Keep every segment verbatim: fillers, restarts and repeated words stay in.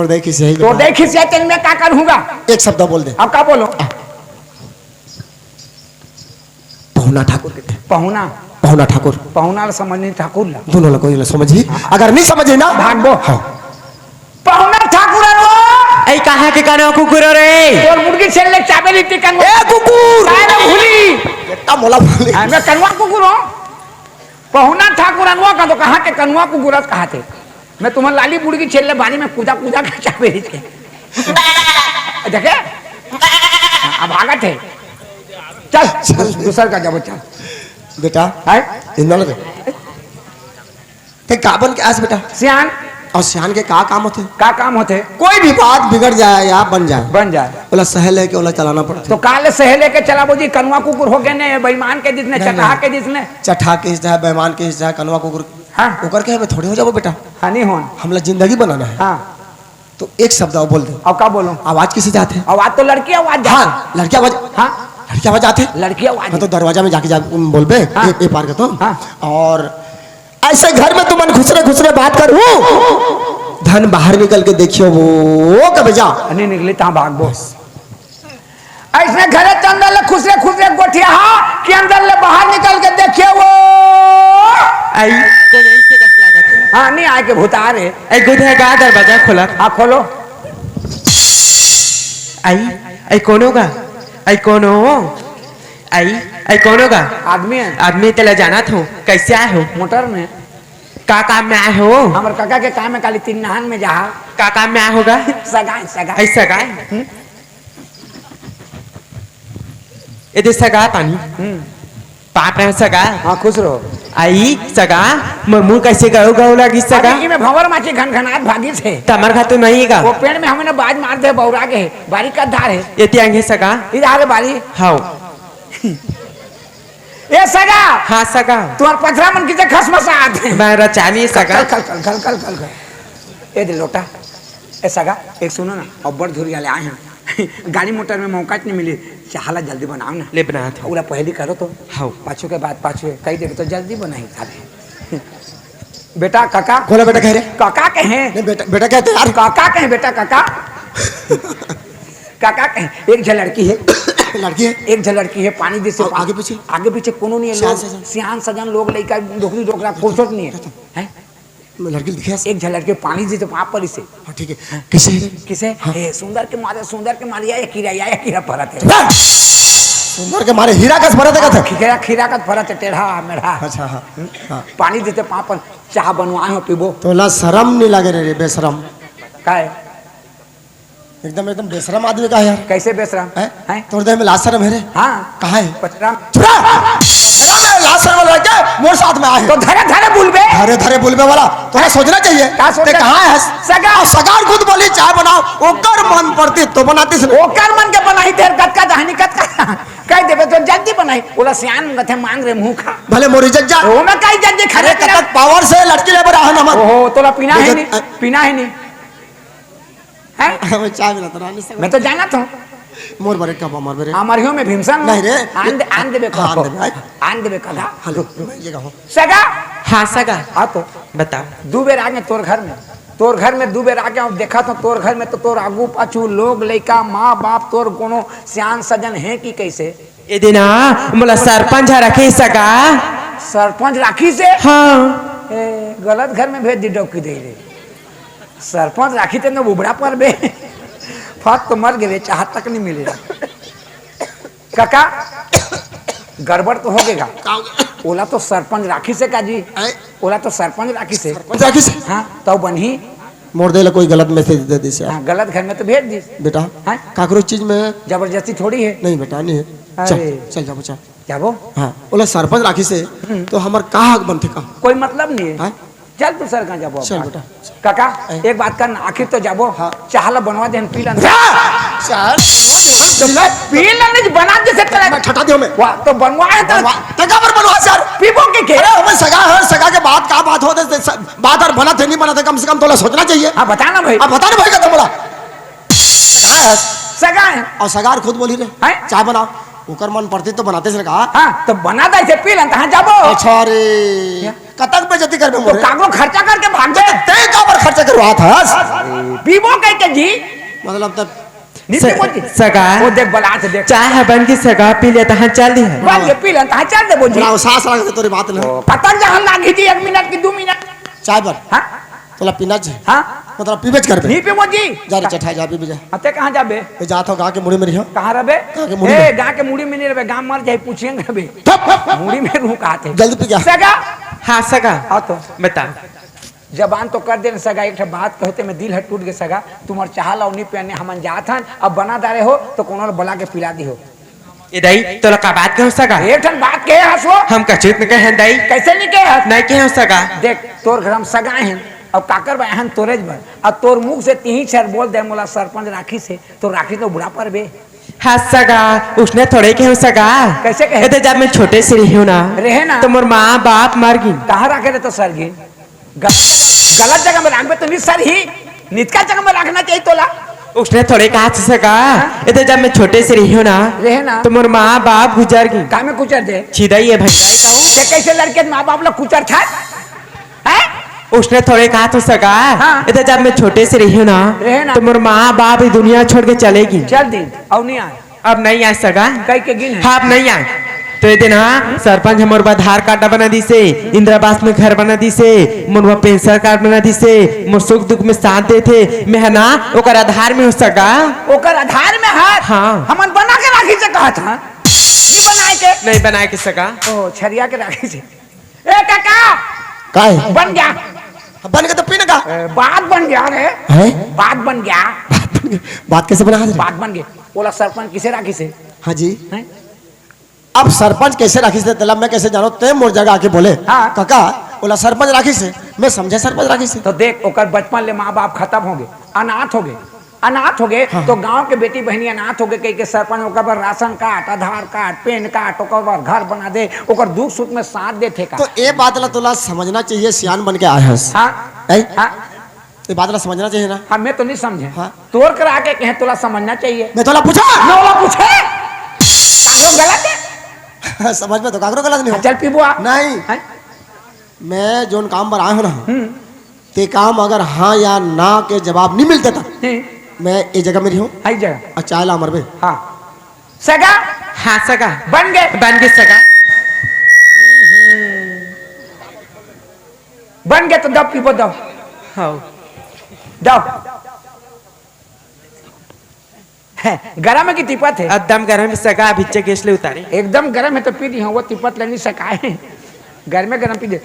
देखिस यही तो बेटा। देखिस ये तेन में का करूँगा? एक शब्द बोल दे। अब का बोलो? पहुना ठाकुर के। पहुना? पहुना ठाकुर। पहुना ला समझ नहीं ठाकुर ला। दोनों ला कोई ला समझी। अगर नहीं समझे ना, भागबो। हाँ। पहुना ठाकुर अनवा। ए, कहाँ के कनवा कुकुर रे? तोर मुर्गी छेल ले चाबे रीति कनवा। ए, कुकुर। काय ना भूली? बेटा, मोला भूली। हाँ, मैं कनवा कुकुर हूँ। पहुना ठाकुर अनवा का तो कहाँ के कनवा कुकुर कहा थे? मैं तुम्हार लाली मुर्गी छेल ले बारी में कूदा कूदा के चाबे रीति के। देखे? अब भागत है। चल, चल। दूसर का जाबो, चल। बेटा, है? इन्ना लगे। ते का बन के आस बेटा? सियान। और सियान के का काम होथे? का काम होथे? कोई भी बात बिगड़ जाए या बन जाए। बन जाए। ओला सह लेके ओला चलाना पड़थे। तो काले सह लेके चलाबो जी, कनवा कुकुर हो गए ने, बेईमान के जिसने, नहीं, चटहा नहीं। के जिसने। चटहा के हिस्सा है, बेईमान के हिस्सा है, कनवा कुकुर। हाँ। ओकर के हमें थोड़ी हो जाबो बेटा। हाँ, नहीं होन। हमला जिंदगी बनाना है। हाँ। तो एक शब्द और बोल दे। अब का बोलूं? आवाज किसे जात है? आवाज तो लड़की आवाज जात है। हाँ, लड़की आवाज। हाँ। लड़की आवाज जात है? लड़की आवाज। हाँ, तो दरवाजा में जाके जा, बोलबे, हाँ। ए, ए पार कर तो। हाँ। और ऐसे घर में तुमन खुसरे खुसरे बात करू, धन बाहर निकल के देखियो वो कबे जा। नहीं निकली, तहाँ भागबो। ऐसने घरे त अंदर ले खुसरे खुसरे गोठिया हा कि अंदर ले बाहर निकल के देखिए वो। आई। कोन ऐसे कस लागत है? हाँ, नहीं आए के भुतार है। ए, गुद है का दरवाजा खोला? हाँ, खोलो। आई, आई कोनो का? आई कोनो? आई, आई कोनो का? आदमी है। आदमी तेला जानत हो? कैसे आए हो? मोटर में। का काम में आए हो? हमर काका के काम में काली तीन नहान में जहा। का काम में आए होगा? सगाई, सगाई। आई सगाई? हम्म। ए दे सगा पानी। हम्म। पाप है सगा। हाँ, खुश रहो। आई सगा, मोर मुंह कैसे गौ गौ लगी सगा? अभी में भंवर माची घन घनात भागी से। तमर खातू नहीं गा। वो पेड़ में हमने बाज मार दे, बौरा के है। बारी का धार है। ये तियांगे सगा। इधर है बारी। हाओ। ए सगा। हाँ सगा। तुम्हार पथरा मन किसे खसमसा आते हैं। मैं रचानी सगा। कल, कल, कल, कल, कल, कल, कल। ए दे लोटा। ए सगा, एक सुनो ना, अब्बड़ धुरिया ले आए हैं। गाड़ी मोटर में मौका नहीं मिली, चाह ला जल्दी बनाओ ना। ले बनात हूँ। ओला पहली करो तो। हाँ। पाछू के बाद पाछू है, कही देबे तो जल्दी बनाई खाली। बेटा, काका। बोला बेटा कह रे। काका कहे। नहीं, बेटा, बेटा कहते यार। काका कहे, बेटा, काका। काका कहे, एक झन लड़की है। लड़की है? एक झन लड़की है, पानी जैसे और पा-, आगे पीछे? आगे पीछे कोनो नहीं है, सियान लोग, सजन। सियान सजन लोग, लइका, डोकरी डोकरा, कोसत नहीं है। खत्म। हैं? मैं लड़की दिखे? एक झन लड़की पानी जैसे पाप परी से। हाँ, ठीक है। हाँ। किसे है? किसे? हाँ। ए, सुंदर के मारे, सुंदर के मारे, या, या कीड़ा, या, या कीड़ा परत है। हाँ। सुंदर के मारे हीरा कस परत है, कहते? खीरा, खीरा कस परत है, टेढ़ा, मेढ़ा। अच्छा, हाँ। हम्म? हाँ। पानी जैसे पाप पर चाह बनवाए हो, पीबो। तोला शरम नहीं लगे रे, रे बेशरम। काय? एकदम, एकदम बेशरम आदमी का है यार। कैसे बेशरम? हैं? हैं? तोर देह में लाज शरम है रे? हाँ। कहाँ है? पचरा। चुप रह! पचरा में लाज शरम लगे, मोर साथ में आए। तो धरे धरे बोलबे। धरे धरे बोलबे वाला, तोरा सोचना चाहिए। का सोचना? ते कहाँ है? सगा। अब सगार खुद बोली, चाय बनाओ, ओकर मन पड़ती तो बनाती से। ओकर मन के बनाई, तेर कतका दहनी कतका। कह देबे तो जल्दी बनाई। ओला सियान गथे मांग रे मुंह खा। भले मोर इज्जत जा। ओ मैं कही जल्दी खा अरे रे, पीना। कतक पावर से लड़की ले बर आहन हमन। ओहो, तोला पीना है इज्जत, नहीं? अ- पीना है नहीं? हैं? मैं चाय मिला तो रानी से। मैं तो जानत हूँ। मोर बर एक कप, मोर बर एक। हमर हियो में भीमसन नहीं रे। आन दे, आन देबे हाँ, आन कहो। देबे, आय। आन देबे कहा। हेलो, मैं ये कहूँ। सगा। हाँ, सगा। हाँ तो। बताओ। दू बेर आगे तोर घर में। तोर घर में दू बेर आगे, अब देखा तो तोर घर में तो तोर आगू पाछू लोग, लइका, माँ बाप, तोर कोनो सियान सजन है कि कैसे? ए दिना मोला सरपंच ह रखे सगा। सरपंच राखी से? हाँ। ए, गलत घर में भेज दी डौकी दे रे। सरपंच राखी ते न उबड़ा पर बे। फट तो मर गेले, चाह तक नहीं मिले। काका, गड़बड़ तो हो गेगा। का हो गया? ओला तो सरपंच राखी से का जी? आय? ओला तो सरपंच राखी से। सरपंच राखी से? हाँ, तो बनही। मोर दे ला कोई गलत मैसेज दे दिस यार। हाँ, गलत घर में तो भेज दिस। बेटा, हाँ? काकरो चीज में जबरदस्ती थोड़ी है। नहीं बेटा, नहीं है। अरे। चल, चल जाबो, चल। जाबो? हाँ, ओला सरपंच राखी से, हम्म। तो हमर का हक बनथे का? कोई मतलब नहीं है। हाँ? चल तू सर कहाँ जाबो चल अपन। बेटा। काका, हैं? एक बात कर ना, आखिर तो जाबो। हाँ। चाह ला बनवा दे, हम पी लन। रा! चाह बनवा दे, हम पी लन। पी लन, नहीं बना दे से तेरा। मैं ठटा दियो मैं। वाह, तो बनवा है तो। बनवा, ते काबर बनवा सर? पीबो के के? अरे, हमें सगा है, सगा के बात का बात होते, स-, बात और बनत है, नहीं बनत है, कम से कम तोला सोचना चाहिए। हाँ, बता ना भाई। अब बता ना भाई का तुमला। सगा है। सगा है। और सगा खुद बोली रे। हैं? चाय बनाओ। ओकर मन पड़ती तो बनाते से कहा। हाँ, तो बना दे से पी लन, कहाँ जाबो? अच्छा रे। क्या? कतक बेइज्जती करबे तो मोरे? काकरो खर्चा करके भाग जा। ते काबर खर्चा करवात हस? पीबो कह के जी। मतलब तब नीति से-, बोल जी। सगा। वो देख बलात देख। चाय ह बन गे सगा, पी ले तहाँ चल दिहे। बन गे, पी ले तहाँ चल दे बोल जी। बुलाओ, सास लगा तोरी बात ले। कतक जहाँ लागी जी, एक मिनट की दो मिनट। चाय बन। हाँ? तोला पीना चाहिए। हाँ? मतलब पीबेच करबे। नहीं पीबो जी। जा रे चठाई, जा पीबे जा। अते कहाँ जाबे? मैं जात हूँ, गाँव के मुड़ी में रहियो। कहाँ रहबे? गाँव के मुड़ी ए, में। गाँव के मुड़ी में नहीं रहबे, गाँव मर जाए, पूछेंगे रहबे। थप। मुड़ी में रहूँ कहाँ थे? जल्दी पी जा। सगा। हाँ सगा। हाँ तो। बता। जबान तो कर देन सगा, एक ठो बात कहते में दिल ह टूट गे सगा। तुम्हर चाह लाओ नी पियने, हमन जात हन, अब बना दारे हो तो कोनो ल बला के पिला दी हो। ए दाई, तोला का बात कहूँ सगा? एक ठन बात कहे हस वो। हम कछु त न कहे हन दाई। कैसे नहीं कहे हस? नहीं कहे हूँ सगा। देख, तोर घर हम सगा हन, अब काकर बा हन तोरेज बर, अब तोर मुख से तिही छर बोल दे मोला सरपंच राखी से, तो राखी तो बुढ़ा पर बे। हाँ सगा, उसने थोड़े कहे हूँ सगा। कैसे कहे? ए दे जब मैं छोटे से रही हूँ ना, रहे ना। तो मोर माँ बाप मर गिन। कहाँ राखे रहे तो सर गिन? गलत जगह, गलत जगह में राखबे तो नहीं सर ही, नितका जगह में राखना चाहिए तोला। उसने थोड़े कहा था सगा, हाँ? ए दे जब मैं छोटे से रही हूँ ना, रहे ना। तो मोर माँ बाप गुजर गिन। का में गुजर दे? छिदा ये भैया का हो। ते कैसे लड़के माँ बाप लोग गुजर था? हैं? उसने थोड़े कहा था सगा, हाँ। ए दे जब मैं छोटे से रही हूँ ना, रहे ना। तो मोर माँ बाप ये दुनिया छोड़ के चले गिन। चल दी, अब नहीं आए। अब नहीं आए सगा। कई के गिन है? हाँ, अब नहीं आए। तो ये दिन हाँ, सरपंच ह मोर बर आधार कार्ड बना दिसे, इंदिरा आवास में घर बना दिसे, मोर बर पेंशन कार्ड बना दिसे, मोर सुख दुख में साथ देथे, मैं ह ना ओकर आधार में हूँ सगा। ओकर आधार में हाथ? हाँ। हमन बना के राखी से कहा था। ये बनाए के? नहीं बनाए के सगा। ओ, छरिया के राखी से। ए काका! काय? बन गया। बन के तो पीने का? ए, बात बन गया रे। हैं? बात बन गया। बात बन गया। बात कैसे बना रे? बात बन गया। ओला सरपंच किसे राखी से? हाँ जी। हैं? अब सरपंच कैसे राखी से, तेला मैं कैसे जानों? ते मोर जगह आके बोले, हाँ। काका, ओला सरपंच राखी से, मैं समझे सरपंच राखी से। तो देख, ओकर बचपन ले माँ बाप खत्म हो गए, अनाथ हो गए, अनाथ हो गए, हाँ। तो गांव के बेटी बहनी अनाथ हो गए, कह के सरपंच ओकर बर राशन कार्ड, आधार कार्ड, पैन कार्ड, ओकर बर घर बना दे, ओकर दुख सुख में साथ देथे का। तो ए बात ला तोला समझना चाहिए, सियान बन के आए हस। हाँ। हैं? हाँ। ये बात ला समझना चाहिए ना। हाँ, मैं तो नहीं समझे। हाँ। तोर करा के कहे तोला समझना चाहिए। मैं तोला पूछा? मैं ओला पूछे? काकरो गलत है? समझ में तो काकरो गलत नहीं हो। चल पीबो आ। नहीं। हैं? मैं जोन काम बर आए हूँ ना, हम्म। ते काम अगर हाँ या ना के जवाब नहीं मिलते था, हम्म। मैं ये जगह में रही हूँ। आई जगह। और चाय ला मरबे। हाँ। सगा? हाँ, सगा। बन गए? बन गए, सगा। बन गए तो दब पीबो, दब। हाँ। दब। हैं, गरम है कि तिपत है? एकदम गरम है सगा, अभी चे गैस ले उतारे। एकदम गरम है तो पी दी हूँ, वो तिपत लेनी सकाए। गरमे गरम पी दे।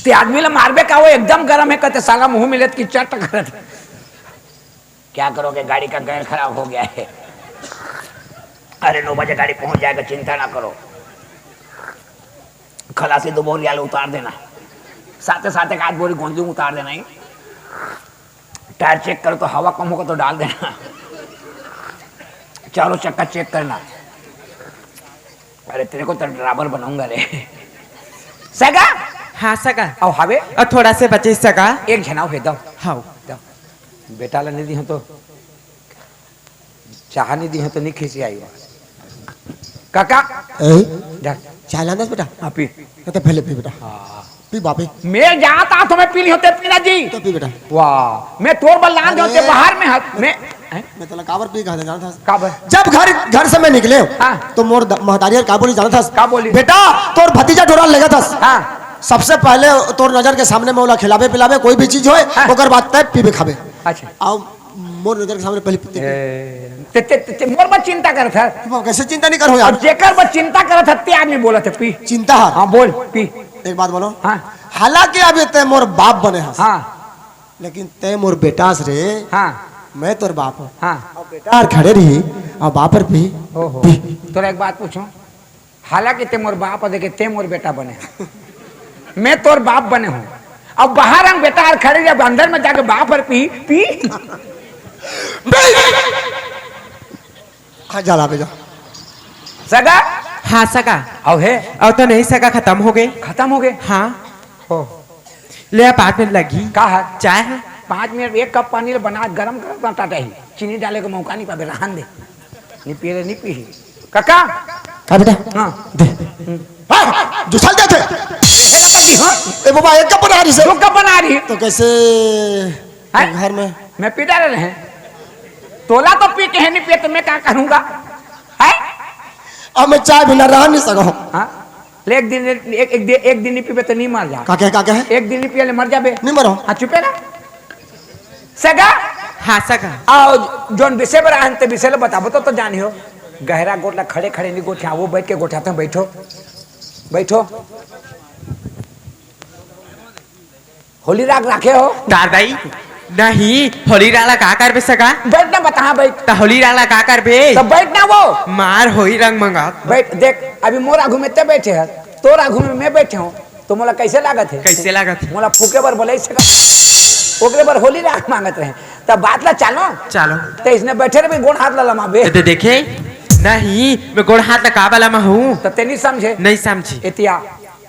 ते आदमी ला मारबे का, वो एकदम गरम है, कहते साला मुंह मिले कि चट करत। क्या करोगे, गाड़ी का गैर खराब हो गया है। अरे, नौ बजे गाड़ी पहुंच जाएगा, चिंता ना करो। खलासी दो बोरी आलू उतार देना, साथे साथे एक आध बोरी गोंदू उतार देना ही। टायर चेक करो तो हवा कम होगा तो डाल देना, चारों चक्का चेक करना। अरे, तेरे को तो ड्राइवर बनाऊंगा रे। सगा? हाँ, सगा। आओ, हवे? और थोड़ा से बचे सगा। एक झनाव है, दो। हाँ। दो। बेटा ला नहीं दी हूँ तो, चाह नहीं दी हूँ तो नहीं खिसी आई हुआ। काका। ए? जा। चाय लानस बेटा? हाँ, पी। तो पहले पी बेटा। हाँ। पी बापे। मैं जाता तो मैं पी ली होते पीना जी। तो पी बेटा। वाह, मैं तोर बल लान दे होते अरे। बाहर में हाथ में। हैं? मैं तोला काबर पी कहा जानत हस? काबर? जब घर, घर से मैं निकले, हाँ। तो मोर द-, महतारी हर का बोली जानत हस? का बोली? बेटा, तोर भतीजा डोरा लेगत हस। हाँ। सबसे पहले तोर नजर के सामने में ओला खिलावे पिलावे कोई भी चीज होए, हाँ। ओकर बाद तय पीबे खाबे। अच्छा। आओ, मोर नजर के सामने पहले पीते। ए, ते, ते, ते, ते मोर बर चिंता करत है। तू कैसे चिंता नहीं करो यार? अब जेकर बर चिंता करत है, ते आदमी बोलत है, पी। चिंता है। हाँ, बोल, पी। एक बात बोलो। हाँ। हालांकि अभी ते मोर बाप बने हस। हाँ। लेकिन तय मोर बेटा हस रे। हाँ। मैं तोर बाप हूँ। हाँ। अब बेटा हर खड़े रही, अब बाप हर पी। ओहो। पी। तोरा एक बात पूछूं, हालांकि ते मोर बाप हर, देखे, ते मोर बेटा बने हस। मैं तोर बाप बने हूँ। अब बाहर हम बेटा हर खड़े रही, अब अंदर में जाके बाप हर पी, पी। हाँ, जा लाबे जा। सगा? हाँ, सगा। अउ हे? अउ तो नहीं सगा, खत्म हो गए। खत्म हो गए? हाँ। ओह। ले आ, पाँच मिनट लगी। का है? चाय है? पाँच मिनट, एक कप पानी ले बना, गरम गरम टाटा ही। चीनी डाले के मौका नहीं पाबे, रहन दे। नहीं पी ले, नहीं पी। काका। हाँ बेटा। हाँ। दे। हाँ, जो चल देथे। ए बाबा, एक कप बना रही से। दो कप बना रही। तो कैसे? हैं? घर में। मैं पी डाले रहे। तोला तो पी के है, नहीं पिए तो मैं क्या करूँगा? हैं? अब मैं चाय बिना रह नहीं सका हूँ। हाँ? ले, एक दिन, एक, एक दिन, एक दिन नहीं पीबे तो नहीं मर जा। का कहे, का कहे? एक दिन नहीं पिए ले मर जाबे। नहीं मरो। हाँ, चुपे ना। सगा? हाँ, सगा। आओ, जोन विषय पर आन ते विषय ले बताबो तो, तो जानियो। गहरा गोठ ला खड़े खड़े नहीं गोठिया, वो बैठ के गोठियाथे, बैठो। बैठो। होली राग राखे हो? दार दाई, नहीं, होली राग ला का करबे सगा? बैठ ना, बता, हाँ, बैठ। त होली राग ला का करबे? तो बैठ ना वो। मार होई रंग मंगा। बैठ, देख, अभी मोर आगू में ते बैठे है, तोर आगू में मैं बैठे हूँ, तो मोला कैसे लागत है? कैसे लागत है? मोला फूके बर बोले सगा। ओकरे बर होली राग मांगत रहे। तब बात ला चालो। चालो। ते इसने बैठे रहे, गोड़ हाथ ला लमाबे। ते, ते देखे? नहीं, मैं गोड़ हाथ ला काबा लमा हूँ। तब ते नहीं समझे। नहीं समझी। एतिया,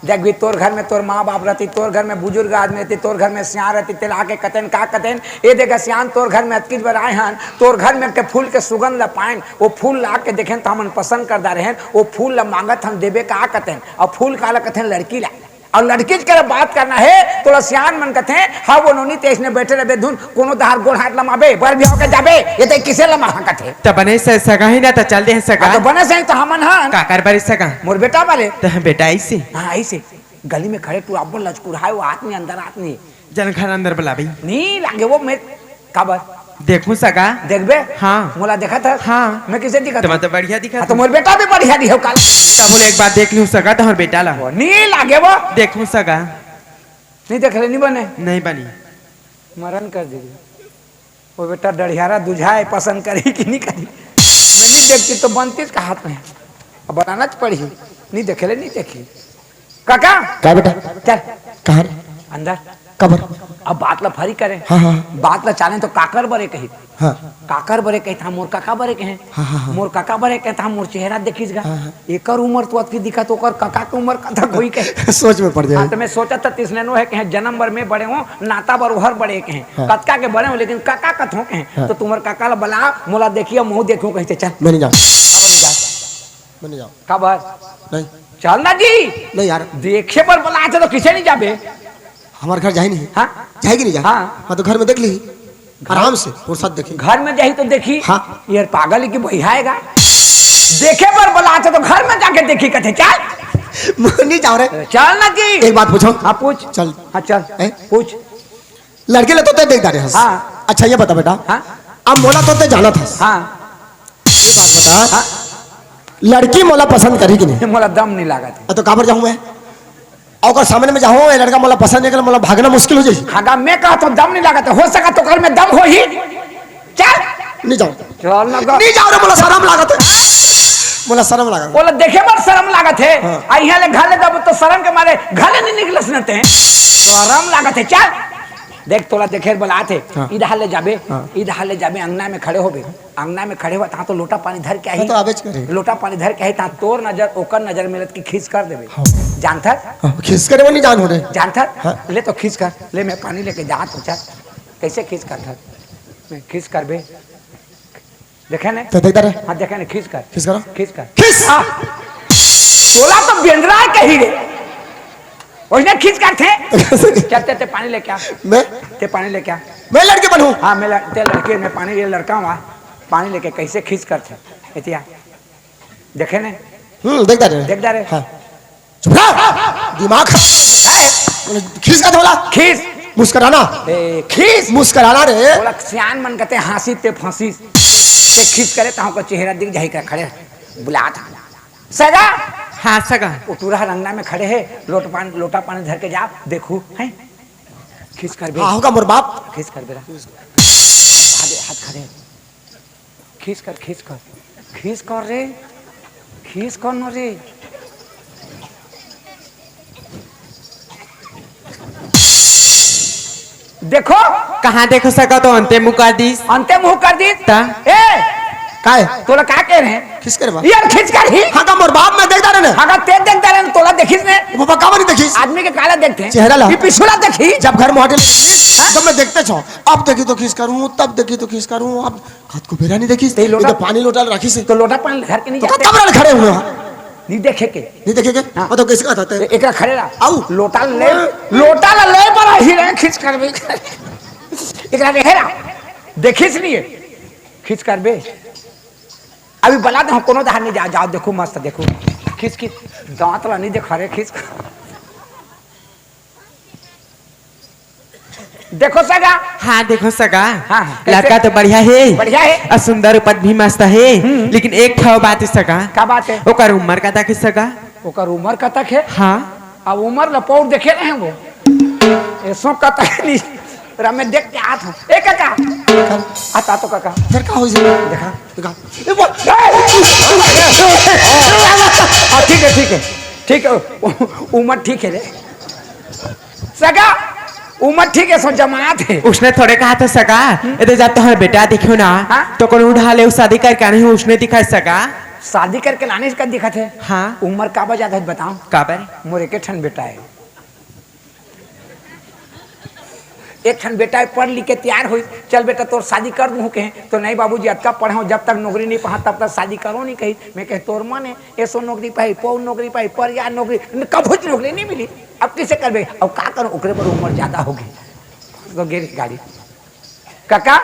देख भी, तोर घर में तोर माँ बाप रहती, तोर घर में बुजुर्ग आदमी रहती, तोर घर में सियान रहती, तेला आके कतेन का कतेन, ए देखा सियान, तोर घर में अतकीच बर आए हन, तोर घर में के फूल के सुगंध ला पाएन, वो फूल ला आके देखेन तो हमन पसंद कर डारे हन, वो फूल ला मांगत हन, देबे का कतेन, और फूल काला कथेन, लड़की ला। और लड़की के बात करना है, तोला सियान मन कथे, हाँ वो नोनी ते इसने बैठे रहे धुन, कोनो दहार गोड़ हाथ लमाबे, बर बिहाव के जाबे, ये ते किसे लमा कथे? त बने से सगा ही ना, त चल दे सगा। हाँ, तो बने से तो हमन हन। काकर बर सगा? मोर बेटा वाले। त बेटा ऐसे? हाँ, ऐसे। गली में खड़े तू अब्बो लचकुराए, वो आत नहीं, अंदर आत नहीं। जन घर अंदर बुलाबे। नहीं लागे वो मैं, काबर? देखूं सगा। देखबे? हाँ। मोला देखत हस? हाँ। मैं किसे दिखत तुम हूँ? तो बढ़िया दिखत हाँ, तो हूँ। मोर बेटा भी बढ़िया दिखो काल। तब बोले एक बार देख लूं सगा, तोहर बेटा ला। वो नहीं लागे वो। देखूं सगा। नहीं देख ले, नहीं बने। नहीं बनी। मरण कर दे। वो बेटा डढ़ियारा दुझाए, पसंद करी कि नहीं करी? मैं नहीं देखती तो बनतीस का हाथ में। अब बनाना तो पड़ी। नहीं देखे ले, नहीं देखी। काका। का बेटा? चल। कहाँ रे? अंदर। कबर? अब बात ला फरी करे। हाँ, हाँ। बात ला चाले तो काकर बरे कही। हाँ। काकर बरे कही था, मोर काका बरे कहे। हाँ, हाँ, हाँ। मोर काका बरे कहे था, मोर चेहरा देखिस गा। हाँ, हाँ। एकर उम्र तो अतकी दिखत, ओकर काका के उम्र कतक होई कहे। सोच में पड़ जाए। हाँ, तो मैं सोचत था, तिसने नो है कहे, जन्म बर मैं बड़े हूँ, नाता बर ओहर बड़े कहे। हाँ। कतका के बड़े हूँ, लेकिन काका कथों कहे। हाँ। तो तुम्हर काका ला बला, मोला देखिए, महूँ देखूँ कहे, चल। मैं नहीं जाऊँ। अब नहीं जा। मैं नहीं जाऊँ। काबर? नहीं। चल ना जी। नहीं यार। देखे बर बलाथे तो किसे नहीं जाबे? हमार घर जाए नहीं। हाँ? जाए कि नहीं जाए? हाँ। हाँ, तो घर में देख ली। आराम से, फुर्सत देखी। घर में जाही तो देखी। हाँ। यार पागल है कि बहियाएगा? देखे बर बलाथे तो घर में जाके देखी, कथे, चल। मैं नहीं जाओ रे। चल ना जी। एक बात पूछो। हाँ, पूछ। चल। हाँ, चल। हैं? पूछ। लड़की ले तो ते देख डारे हस। हाँ। अच्छा, ये बता बेटा। हाँ। अब मोला तो ते जानत हस। हाँ। ये बात बता। हाँ। लड़की मोला पसंद करी कि नहीं? मोला दम नहीं लागत। अ, तो काबर जाऊँ मैं? अउ ओकर सामने में जाहूँ, ये लड़का मोला पसंद नहीं करे, मोला भागना मुश्किल हो जाही। हाँ, मैं कहा तो दम नहीं लागत, हो सका तो घर में दम होही। चल। नहीं जाऊँ। चल ना गा। नहीं जाऊँ रे, मोला शरम लागत है। मोला शरम लागत है। बोला, देखे बर शरम लागत है। हाँ। आ, यहाँ ले घर ले जाबो तो शरम के मारे घर ले नहीं निकलस न ते। शरम लागत है, चल। देख, तोला देखे बर बलात है। हाँ। इधर ले जाबे, हाँ। इधर ले जाबे, अंगना में खड़े होबे। अंगना में खड़े हुआ, तहाँ तो लोटा पानी धर के आई। हाँ, तो आबेच करे। लोटा पानी धर के आई, तहाँ तोर नजर, ओकर नजर मिलत कि खींच कर देबे। हाँ। जानथस? हाँ, खींच करे वो नहीं जान हो रे। जानथस? हाँ। ले तो खींच कर, ले मैं पानी लेके जात हूँ, चल। कैसे खींच कर धर? मैं खींच कर बे। देखे ने? तो देख रे। हाँ, देखे ने, खींच कर। खींच करो। खींच कर। खींच। आ! तोला तो बेंदरा कही रे। ओइसने खींच कर थे। चल, ते, ते पानी लेके आ। मैं? ते पानी लेके आ। मैं लड़के बनूं? हाँ, मैं लड़-, ते लड़के, मैं पानी, ये लड़का हूँ, आ। पानी लेके कैसे खींच कर थे? एतिया। देखे ने? हम्म, देख डारे। देख डारे। हाँ। चुप रह। दिमाग खराब है। बोले, खींच का थोड़ा। खींच। मुस्कुराना। ए, खींच। मुस्कुराना रे। बोला, सियान मन कहते, हंसी ते फंसी। ते खींच करे, ताहू का चेहरा दिख जाही का खड़े। बुला था। सगा। हाँ, सगा। वो टूरा रंगना में खड़े है, लोट पान, लोटा पानी धर के जा, देखू, हैं? खींच कर बे। हाँ, होगा मोर बाप। खींच कर बेरा। हाथ, हाथ खड़े। खींच कर, खींच कर। खींच कर रे। खींच कर न रे। देखो। कहाँ देखो सका तो अंते मुँह कर दीस। अंते मुँह कर दीस। ता? ए! काय? तोला का कहे रहे? खींच कर बा। यार, खींच कर ही। हाँ, का मोर बाप मैं देखता रहे ना। हाँ, का तेज देखता रहे ना, तोला देखिस ने? वो बाबा का बनी देखिस? आदमी के काला देखते हैं। चेहरा ला। ये पिछुला देखी। जब घर में होटल, जब मैं देखते छो, अब देखी तो खींच करूँ, तब देखी तो खींच करूँ, अब हाथ को बेरा नहीं देखिस। ते लोटा ये तो पानी लोटा रखी से। तो लोटा पानी घर के नहीं तो जाते? कब खड़े हुए हो? नहीं देखे के? नहीं देखे के? हाँ। मतलब कैसे का था ते? एकरा खड़े रहा। आऊ। लोटा ले, लोटा ला ले पर ही रहे, खींच कर भी। एकरा देखे रहा। देखिस नहीं है। खींच कर बे। अभी बला दे, कोनो दहार नहीं जा, जाओ, देखो मस्त, देखो। खींच, खींच। दांत ला नहीं देखा रे, खींच। देखो सगा। हाँ, देखो सगा। हाँ, हाँ, कैसे? लड़का तो बढ़िया है। बढ़िया है। और सुंदर, उपज भी मस्त है। हम्म। लेकिन एक ठो बात है सगा। का बात है? ओकर उम्र का तक है सगा? ओकर उम्र का तक है? हाँ। अब उम्र ल पौर देखे रहे वो। ऐसो का तक नहीं। रा मैं देख के आत हूँ। ए काका। का? आता तो काका। फिर का होइस? देखा। देखा। ए, बोल। हाँ, ठीक है, ठीक है। ठीक है। उ-, उम्र ठीक है रे। सगा, उम्र ठीक है, सो जमात है। उसने थोड़े कहा था सगा, हम्म? ए दे जा तोहर बेटा देखियो ना, हाँ? तो कोनो उठा ले, शादी करके आने हो, उसने दिखा सगा। शादी करके लाने का दिखत है? हाँ। उम्र का बा ज्यादा है, बताओ। काबर? मोर एक ठन बेटा है। एक ठन बेटा है, पढ़ लिख के तैयार होई, चल बेटा तोर शादी कर दूँ कहे, तो नहीं बाबूजी, अतका पढ़े हो, जब तक नौकरी नहीं पहा तब तक शादी करो नहीं कही। मैं कहे तोर मन है, ऐसो नौकरी पाई, पौ नौकरी पाई, पर या नौकरी, न-, कभुच नौकरी नहीं मिली। अब किसे करबे? अब का करो, ओकरे पर उम्र ज्यादा होगी। तो गिर गाड़ी। काका?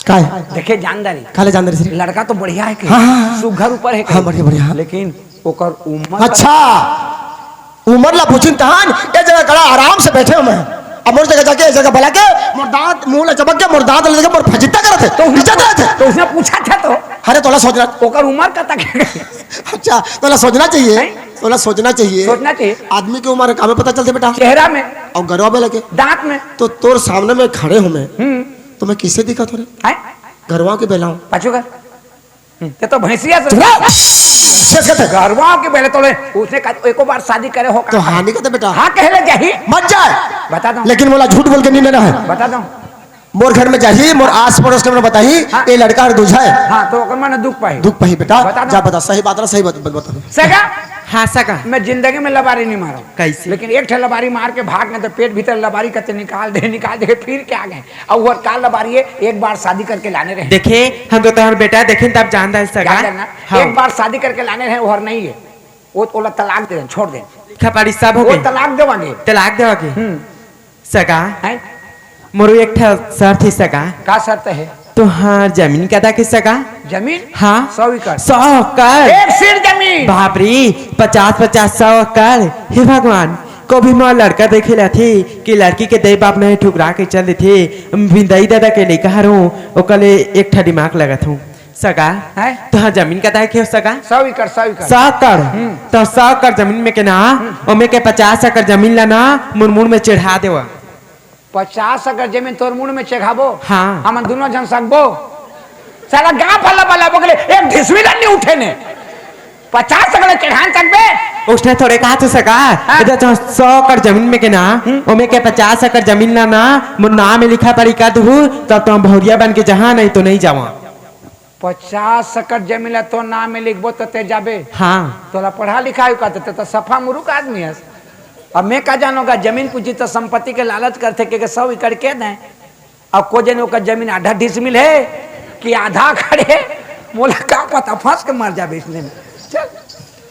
काय? देखे जानदारी। काले जानदारी से? लड़का तो बढ़िया है के? हाँ, हाँ, हाँ। सुघर ऊपर है के? हाँ, बढ़िया, बढ़िया, हाँ। लेकिन ओकर उम्र अच्छा, उम्र ला पूछिन तहान, ये जगह कड़ा आराम से बैठे हो मैं। अब मोर जगह जाके, ये जगह बला के, मोर दांत, मुंह ला चबक के, मोर दांत ला देखे, मोर फजिता करत है। तो उसने इज्जत पूछा, रहत है। तो उसने पूछा था तो? अरे, तोला सोचना। ओकर उम्र का तक है? अच्छा, तोला सोचना चाहिए। हैं? तोला सोचना चाहिए। सोचना चाहिए। आदमी के उम्र का में पता चलते बेटा? चेहरा में। और गरवा में लगे। दांत में। तो तोर सामने में खड़े हूँ मैं। हम्म। तो मैं किसे दिखा थोड़े? हैं? गरवा के बेलाऊं। पाछू कर। हम्म, ते तो भैंसिया से चुप रह। शेष कहते। गरवा के बेले तोले, उसने कहा, "एको बार शादी करे हो का?" तो हाँ नहीं कहते बेटा। हाँ कहे ले जाही। मत जाए। बता दो। लेकिन मोला झूठ बोल के नहीं लेना है। बता दो। मोर घर में जाही, मोर आस पड़ोस के मन बताही, हाँ। ये लड़का हर दूजा है। हाँ, तो ओकर मन दुख पाही। दुख पाही बेटा। बता दो। जा बता, सही बात ना, सही बात, बात बता। सगा? हाँ सगा। मैं जिंदगी में लबारी नहीं मारो। कैसे? लेकिन एक ठे लबारी मार के भाग गए तो पेट भीतर लबारी कहते निकाल दे, निकाल दे, फिर क्या गए? अब वो काल लबारी है, एक बार शादी करके लाने रहे। देखे, हम तो तोहर बेटा देखे तब जानदा है सगा। जानदा है ना? हाँ। एक बार शादी करके लाने रहे, वो हर नहीं है। वो ओला तलाक दे दें, छोड़ दें। लिखा पढ़ी सब हो वो गई। तलाक देवांगे। तलाक देवांगे। हम्म। सगा, हैं? मोरो एक ठा शर्त है सगा। का शर्त है? तोहार जमीन कतक हे सगा? जमीन? हाँ। सौ एकड़। सौ एकड़? एक सिर जमीन। बाप रे, पचास पचास, सौ एकड़। हे भगवान, कभी मोर लड़का देखे लाथे कि लड़की के दई बाप नहीं ठुकरा के चल देथे। बिंदई दादा के लइका हरहूँ, ओकर ले एक ठा दिमाग लगत हूँ। सगा, हैं? तोहार जमीन कतक हे सगा? सौ एकड़, सौ एकड़। सौ एकड़? हम्म। तो सौ एकड़ जमीन में के ना, हम्म। ओमे के पचास एकड़ जमीन ला ना, मोर मुड़ में चढ़ा देवा। पचास एकड़ जमीन तोर मुड़ में चघाबो? हाँ। हमन दुनों झन सकबो? साला गाँव भला भला बगले एक ढिसवी ला नहीं उठे ने। पचास एकड़ चढ़ान सकबे? उसने थोड़े कहा तो सगा, हाँ। इधर तो सौ एकड़ जमीन में के ना, हम्म। ओमे के पचास एकड़ जमीन ला ना, मोर नाम में लिखा पढ़ी कर दहू, तब तो हम बहुरिया बन के जहाँ, नहीं तो नहीं जावा। पचास एकड़ जमीन ला तोर नाम में लिखबो तो ते जाबे? हाँ। तोला पढ़ा लिखा है का? ते तो सफा मुरुख आदमी हस। अब मैं का जानोगा, जमीन पूछी तो संपत्ति के लालच करथे के, के सौ एकड़ के दें। अब को जने ओकर जमीन आधा डिसमिल है कि आधा एकड़ है, मोला का पता, फंस के मर जाबे इसने में। चल,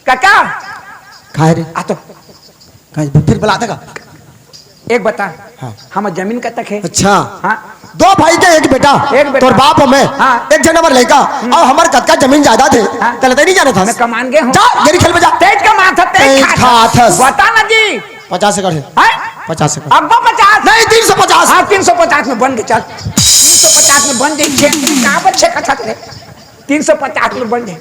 काका। काय रे? आ तो। काय, फिर बुला देगा? एक बता, हाँ। हमर जमीन कतक हे? अच्छा। हाँ। दो भाई के एक बेटा, एक बेटा। तोर बाप अउ मैं, हाँ। एक झन हमर लइका, हम्म। अउ हमर कतका जमीन जायदाद हे, हाँ। तेला तैं नइ जानत हस। मैं कमान गे हूँ। जा, गेरी खेल में जा। तेज कमात हस, तेज तेज खात खात हस। हस। बता ना जी। पचास एकड़ हे। हैं? पचास एकड़। अब्बा पचास। नहीं, तीन सौ पचास। हाँ, तीन सौ पचास में बन के चल। तीन सौ पचास में बन जाई, छेक, का पर छेक अच्छा तेरे? तीन सौ पचास में बन जाई।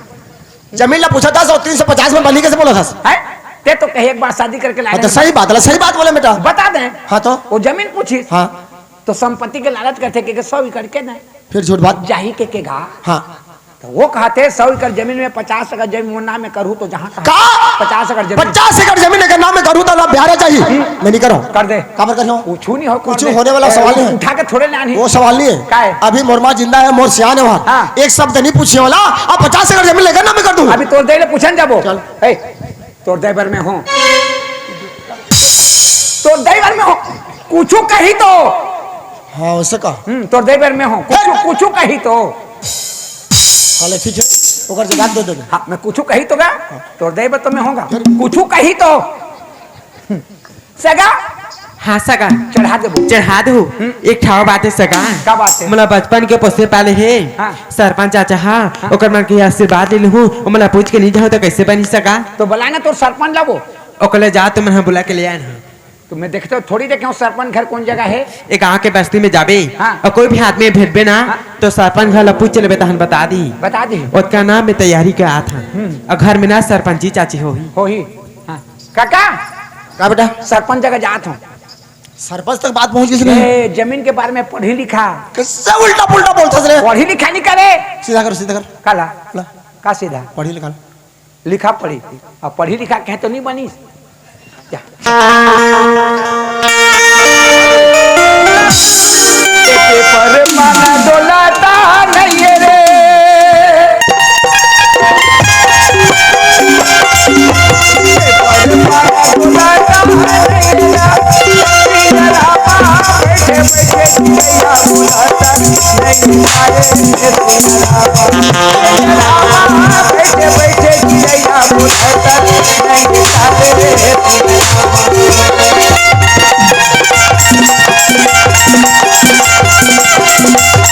जमीन ला पूछा था, सौ, तीन सौ पचास में बनी कैसे बोला था? हैं? ते तो कहे एक बार शादी करके लाने हाँ, तो हैं। सही बात है, सही बात बोले बेटा। बता दें। हाँ तो? वो जमीन पूछी। हाँ। तो संपत्ति के लालच करथे के, के सौ एकड़ के दें। फिर झूठ बात। जाही के, के गा। हाँ। तो वो कहते, "सौ एकड़ जमीन में पचास एकड़ जमीन मोर नाम में करहूँ तो जहाँ कहाँ।" का? पचास एकड़ जमीन। पचास एकड़ जमीन अगर नाम में करहूँ तो ला बिहार चाहिए। हम्म। मैं नहीं करूँ। कर दे। काबर करियो? कुछ नहीं हो, कर कुछ दे। होने वाला ए, सवाल नहीं है। उठा के थोड़े लानी। वो सवाल नहीं है। का है? अभी मोर माँ जिंदा है, मोर सियान है वहाँ। हाँ। एक शब्द नहीं पूछे वाला, अब पचास एकड़ जमीन लेकर नाम में कर दूँ। अभी तोर दे ले पूछन जाबो। चल। ए, तोर दे बर में हो। तोर दे बर में हो। कुछ कही तो। हाँ, वैसे का? हम्म, तोर दे बर में हो। कुछ, कुछ कही तो। हाले ठीक है, ओकर जवाब दे देबे। हाँ, मैं कुछ कही तो गा, तोर दे बर तो मैं होगा। फिर? कुछ कही तो। सगा? हाँ, सगा। चढ़ा देबो। चढ़ा दो। हम्म। एक ठाव बात है, सगा। का बात है? मोला बचपन के पोसे पाले हे। हाँ। सरपंच चाचा, हाँ, हाँ। ओकर मन के आशीर्वाद ले लूँ, ओ मोला पूछ के नहीं जाओ तो कैसे बनी, सगा? तो बुला ना तोर सरपंच ला वो। ओकले जा, तो मैं बुला के ले आए ना। तो मैं देखते हो, थोड़ी देखे हूँ सरपंच घर कौन जगह है। एक गाँव के बस्ती में जाबे, हाँ। और कोई भी आदमी भेटबे ना, हाँ। तो सरपंच घर ला पूछ लेबे, तहन बता दी। बता दी। ओतका ना मैं तैयारी के आत हूँ। हम्म। और घर में ना सरपंची चाची होही। होही। हाँ। काका, का बेटा? सरपंच जगह जात हूँ। सरपंच तक बात पहुंच गई इसने। ए, जमीन के बारे में पढ़ी लिखा। कैसे उल्टा पुल्टा बोलता रे? पढ़ी लिखा नहीं करे। सीधा कर, सीधा कर। काला? ला। का सीधा? पढ़ी लिखा। लिखा पढ़ी। अब पढ़ी लिखा कहे तो नहीं बनी। जा। एके पर मन डोलाता नहीं रे।